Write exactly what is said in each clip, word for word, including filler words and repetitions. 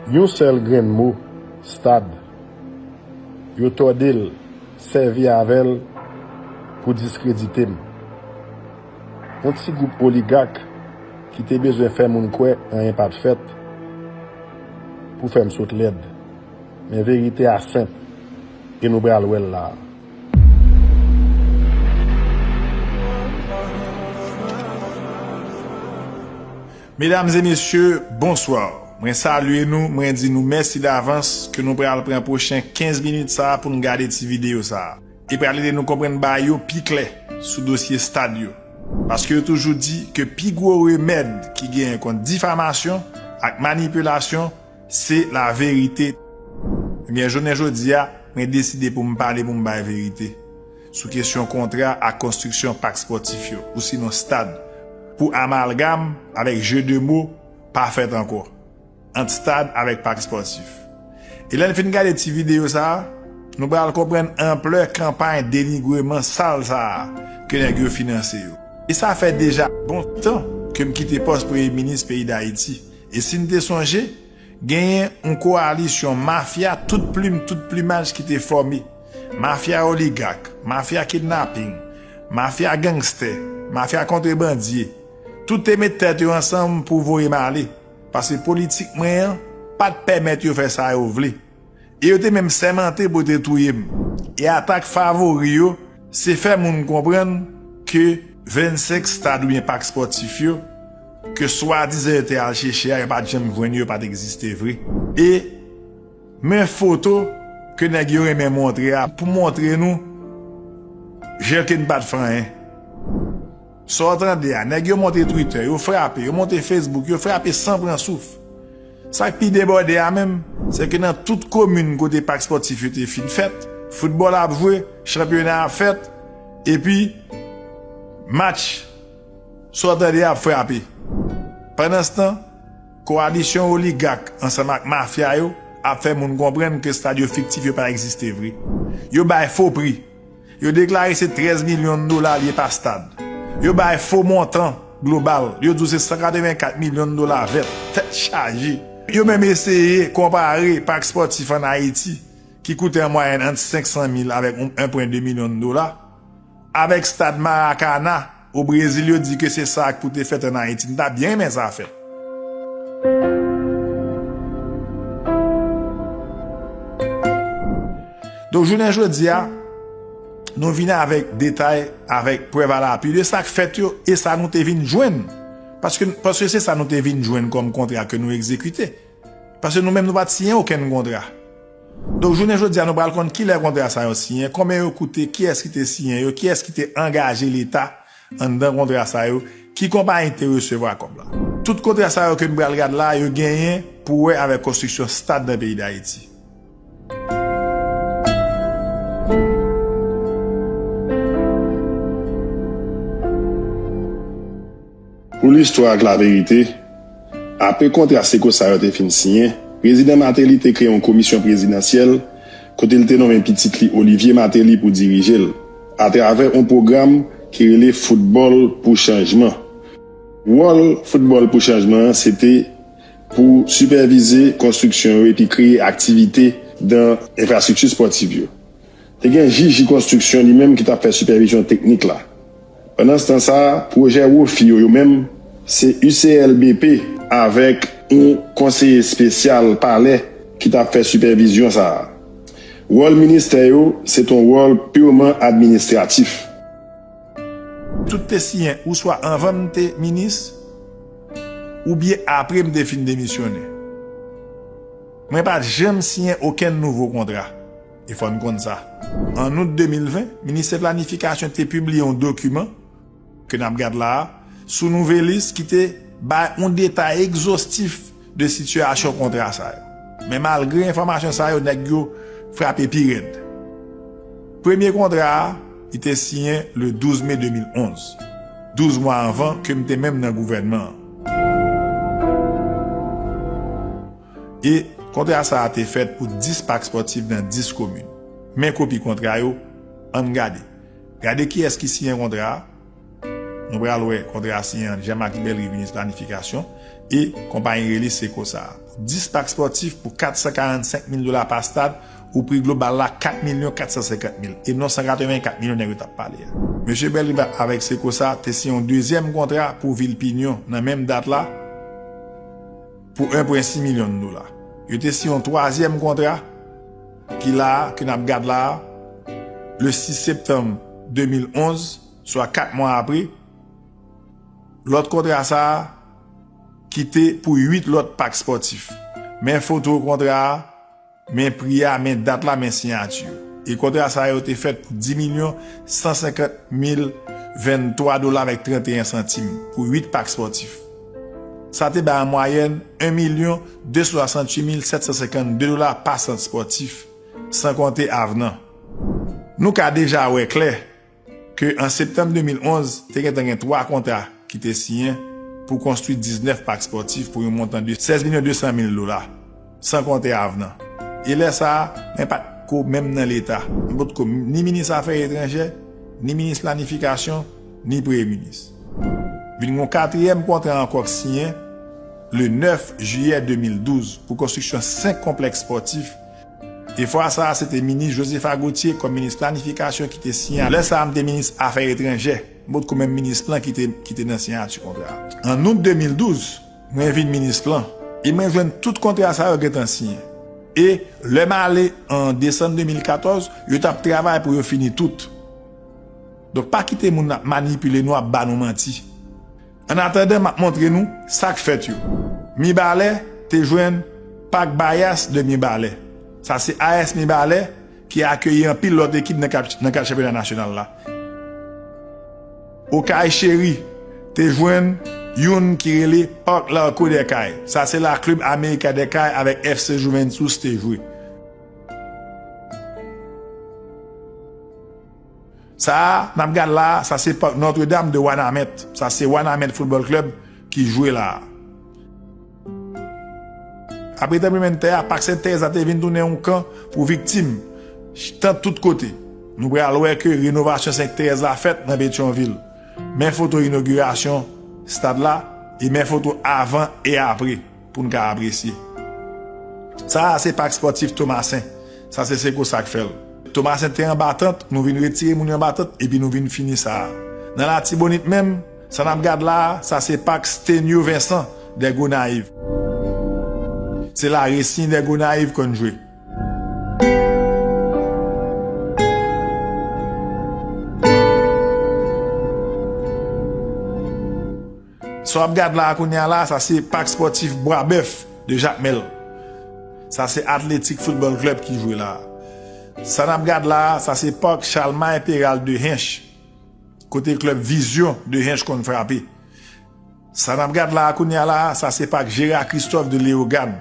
Yon sèl grenn mo, stad. Yo tòde l, sèvi avè l pou diskredite m. Yon ti gwoup oligak ki te bezwen fè moun kwè anyen pa t fèt pou fè m sot lèd. Men verite a senp, e nou pral wè l la a. Medam e mesye, bonswa. Mwen salye nou, mwen di nou mèsi davans ke nou pral pran pwochen kenz minit sa a pou n gade ti videyo sa a. E pral ede nou konprann bagay yo pi klè sou dosye stad yo. Paske yo toujou di ke pi gwo remèd ki genyen kont difamasyon ak manipilasyon, se laverite. Ebyen, jounen jodi a, mwen deside pou m pale, pou m bay verite sou kesyon kontra ak konstriksyon pak espòtif yo, ou sinon stad, pou amalgam avèk je de mo pa fèt ankò ant stad avèk pak espòtif. E lè n fin gade ti videyo sa a, nou pral konprann anplè kanpay denigreman sal sa a ke nèg yo finanse yo. E sa fè deja bon tan ke m kite pòs premye minis peyi Dayiti. E si n te sonje, genyen yon kowalisyon mafya tout plim, tout plimaj ki te fòme. Mafya oligak, mafya kidnaping, mafya gangstè, mafya kontrebandye. Tout te met tèt yo ansanm pou voye m ale. Paske politik mwen an pa t pèmèt yo fè sa yo vle. E yo te menm sèmante pou yo te touye m. E atak favori yo, se fè moun konprann ke vennsenk stad oubyen pak espòtif yo, ke swadizan yo te al chèche a, yo pa t janm jwenn yo, yo pa t egziste vre. E men foto ke nèg yo renmen montre a, pou montre nou jan ke n pa t fè anyen. Sa w tande a, nèg yo monte Twitter, yo frape, yo monte Facebook, yo frape san pran souf. Sa k pi debòde a menm, se ke nan tout komin kote pak espòtif yo te fin fèt, foutbòl ap jwe, chanpyona ap fèt, epi match, sa w tande a ap frape. Pandanstan, kowalisyon oligak ansanm ak mafya yo ap fè moun konprann ke stad yo fiktif, yo pa egziste vre. Yo bay fo pri. Yo deklare se trèz milyon dola l ye pa stad. Yo bay fo montan global. Yo di w se san katrevenkat milyon dola vèt. Tèt chaje. Yo menm eseye konpare pak espòtif ann Ayiti, ki koute an mwayèn ant senk san mil avèk yon, en pwen de milyon dola, avèk stad Maracana o Brezil, yo di ke se sa k pou te fèt ann Ayiti. M ta byen renmen sa fèt. Donk, jounen jodi a, nou vin avèk detay, avèk prèv alapui de sa k fèt yo e sa nou te vin jwenn. Paske, paske se sa nou te vin jwenn kòm kontra ke nou egzekite. Paske nou menm, nou pa t siyen okenn kontra. Donk, jounen jodi a, nou pral konn kilè kontra sa yo siyen, konbyen yo koute, kiyès ki te siyen yo, kiyès ki te angaje Leta anndan kontra sa yo, ki konpayi ki te resevwa kòb la. Tout kontra sa yo ke n pral gad la, yo genyen pou wè avèk konstriksyon stad nan peyi Dayiti. Pou listwa ak laverite, apre kontra seko sa yo te fin siyen, Prezidan Martelly te kreye yon komisyon prezidansyèl kote l te nonmen pitit li Olivier Martelly pou dirije l, atravè yon pwogram ki rele Foutbòl pou Chanjman. Wòl Foutbòl pou Chanjman an se te pou sipèvize konstriksyon yo epi kreye aktivite nan enfrastrikti espòtif yo. Te gen jij konstriksyon li menm ki t ap fè sipèvizyon teknik la. Pandanstan sa a, pwojè wofi yo, yo menm, se U C L B P avèk yon konseye espesyal palè ki t ap fè sipèvizyon sa a. Wòl ministè yo, se t on wòl pirman administratif. Tout te siyen ouswa anvan m te minis, oubyen apre m te fin demisyonnen. Mwen pa t janm siyen okenn nouvo kontra. E fò n konn sa. An out de mil ven, Ministè Planifikasyon te pibliye yon dokiman ke n ap gad la a, sou Nouvelliste ki te bay yon detay egzostif de sitiyasyon kontra sa yo. Men malgre enfòmasyon sa yo, nèg yo frape pi rèd. Premye kontra a, li te siyen le douz me de mil onz, douz mwa anvan ke m te menm nan gouvènman an. E kontra sa a te fèt pou dis pak espòtif nan dis komin. Men kopi kontra yo, ann gade. Gade kiyès ki siyen kontra a. Nou pral wè kontra a siyen ant Jean Marc Bellerive, minis planifikasyon, E konpayi rele Sekosa a. Pou dis pak spòtif pou kat san karannsenk mil dola pa stad, ou pri global la kat milyon kat san senkant mil, e non san katrevenkat milyon nèg yo t ap pale a. Mesye Bèlriv avèk Sekosa te siyen yon dezyèm kontra pou vil Pinyon nan menm dat la pou en pwen sis milyon dola. Yo te siyen yon twazyèm kontra ki la a, ke n ap gad la a, le sis septanm de mil onz, swa kat mwa apre. Lòt kontra sa a ki te pou uit lòt pak spòtif. Men foto kontra a, men pri a, men dat la, men siyati yo. E kontra sa yo te fèt pou dis milyon san senkant mil venntwa dola avèk tranteyen santim pou uit pak spòtif. Sa te bay an mwayèn en milyon de san swasanntuit mil sèt san senkannde dola pa sant spòtif, san konte avnan. Nou ka deja wè klè ke an septanm de mil onz, te gentan gen twa kontra ki te siyen pou konstwi diznèf pak spòtif pou yon montan de sèz milyon de san mil dola, san konte avnan. E lè sa a, mwen pa t ko menm nan Leta. Mwen potko ni minis afè etranjè, ni minis planifikasyon, ni premye minis. Vin gen yon katriyèm kontra ankò k siyen le nèf jiyè de mil douz pou konstriksyon senk konplèks spòtif. E fwa sa a, se te minis Josepha Gauthier kòm minis planifikasyon ki te siyen. Lè sa a, m te minis afè etranjè. M potko menm minis plan ki te, ki te nan siyati kontra a. An out de mil douz, mwen vin minis plan. E mwen jwenn tout kontra sa yo gentan siyen. E lè m ale an desanm de mil katòz, yo t ap travay pou yo fini tout. Donk, pa kite moun ap manipile nou, ap ba nou manti. Annatandan, m ap montre nou sa k fèt yo. Mibalè te jwenn pak Bayas de Mibalè. Sa se A S Mibalè ki akeyi anpil lòt ekip nan kad, nan kad chanpyona nasyonal la. Okay Chéri te jwenn youn ki rele Park Larco des Cayes. Sa se la Club América des Cayes avèk F C Juventus te jwe. Sa a, n ap gad la a, sa se pak Notre Dame de Wanament. Sa se Wanament Football Club ki jwe la a. Apre tranblemanntè a, pak Sent Terèz la te vin tounen yon kan pou viktim, tant tout kote. Nou pral wè ke renovasyon Sent Terèz la fèt nan Petyonvil. Men foto inogirasyon stad la, e men foto avan e apre pou n ka apresye. Sa a se pak spòtif Tomasen. Sa se Sekosa k fè l. Tomasen te anba tant, nou vin retire moun yo anba tant, epi nou vin fini sa a. Nan Latibonit menm, sa n ap gad la a, sa se pak Stenio Vincent dè Gonayiv. Se la Racing dè Gonayiv konn jwe. Sa w ap gad la a kounye a la, sa se pak spòtif Bwa Bèf de Jakmèl. Sa se Athletic Football Club ki jwe la a. Sa n ap gad la a, sa se pak Chalmay Peral de Hench, kote klèb Vizyon de Hench konn frape. Sa n ap gad la a kounye a la a, sa se pak Gérard Christophe de Léogâne.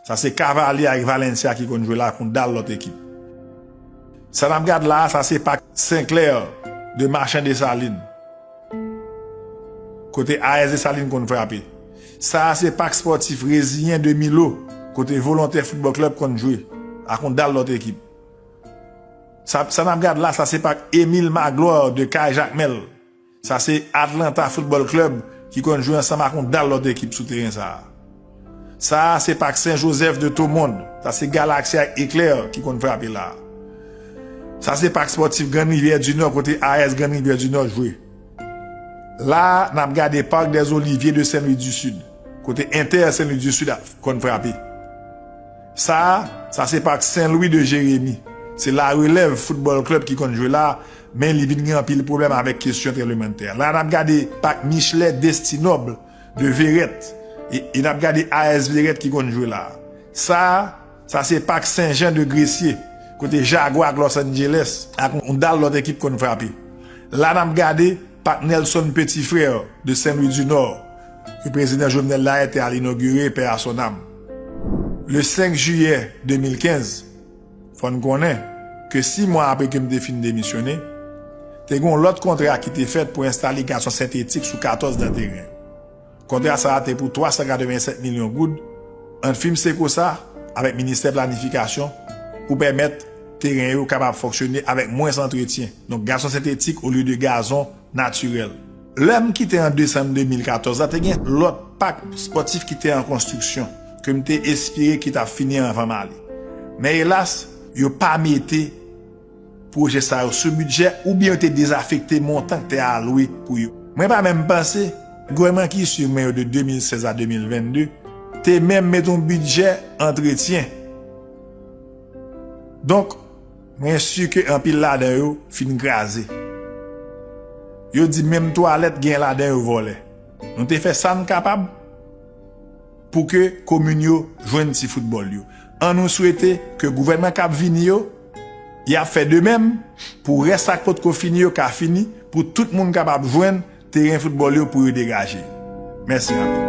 Sa se Cavaliers ak Valencia ki konn jwe la ak yon dal lòt ekip. Sa n ap gad la a, sa se pak Saint Clair de Marchand Dessalines, kote A S Dessalines konn frape. Sa a se pak spòtif Reziyen de Milo, kote Volontaire Football Club konn jwe ak yon dal lòt ekip. Sa, sa n ap gad la, sa se pak Émile Magloire de Kay Jakmèl. Sa se Atlanta Football Club ki konn jwe ansanm ak yon dal lòt ekip sou teren sa a. Sa a se pak Sen Jozèf de Tomond. Sa se Galaxy ak Éclair ki konn frape la a. Sa se pak spòtif Grann Rivyè di Nò, kote A S Grann Rivyè di Nò jwe. La a, n ap gade Parc des Oliviers de Saint-Louis du Sud, kote Inter Saint-Louis du Sud ap konn frape. Sa a, sa se pak Saint-Louis de Jérémie. Se La Relève Football Club ki konn jwe la a, men li vin gen anpil pwoblèm avèk kesyon tranblemanntè a. La a, n ap gade pak Michelet Destinoble de Verrette. E, e n ap gade A S Verrette ki konn jwe la a. Sa a, sa se pak Sen Jan de Gressier, kote Jaguar ak Los Angeles, ak yon dal lòt ekip konn frape. La n ap gade pak Nelson Petit Frère de Saint-Louis du Nord, ke prezidan Jovenel Lahaye te al inogire, paix à son âme. Le senk jiyè de mil kenz, fò n konnen ke sis mwa apre ke m te fin demisyone, te gen yon lòt kontra ki te fèt pou enstale gazon sentetik sou katòz dan teren. Kontra sa a te pou twa san katrevennsèt milyon goud ant fim Sekosa avèk ministè planifikasyon pou pèmèt teren yo kapab fonksyone avèk mwens antretyen. Donk, gazon sentetik olye de gazon natirèl. Lè m kite an desanm de mil katòz la, te gen lòt Pak spòtif ki te an konstriksyon, ke m te espere ki t ap fini anvan m ale. Men elas, yo pa mete pwojè sa yo sou bidjè oubyen yo te dezafekte montan ki te alwe pou yo. Mwen pa menm panse gouvènman ki swiv mwen yo de de mil sèz a de mil vennde te menm met yon bidjè antretyen. Donk, mwen si ke anpil ladan yo fin kraze. Yo di menm twalèt gen ladan yo vòlè. Nou te fè sa n kapab pou ke komin yo jwenn ti foutbòl yo. An nou swete ke gouvènman k ap vini yo, y ap fè de menm pou rès sa k potko fini yo ka fini, pou tout moun kapab jwenn teren foutbòl yo pou yo degaje. Mèsi anpil.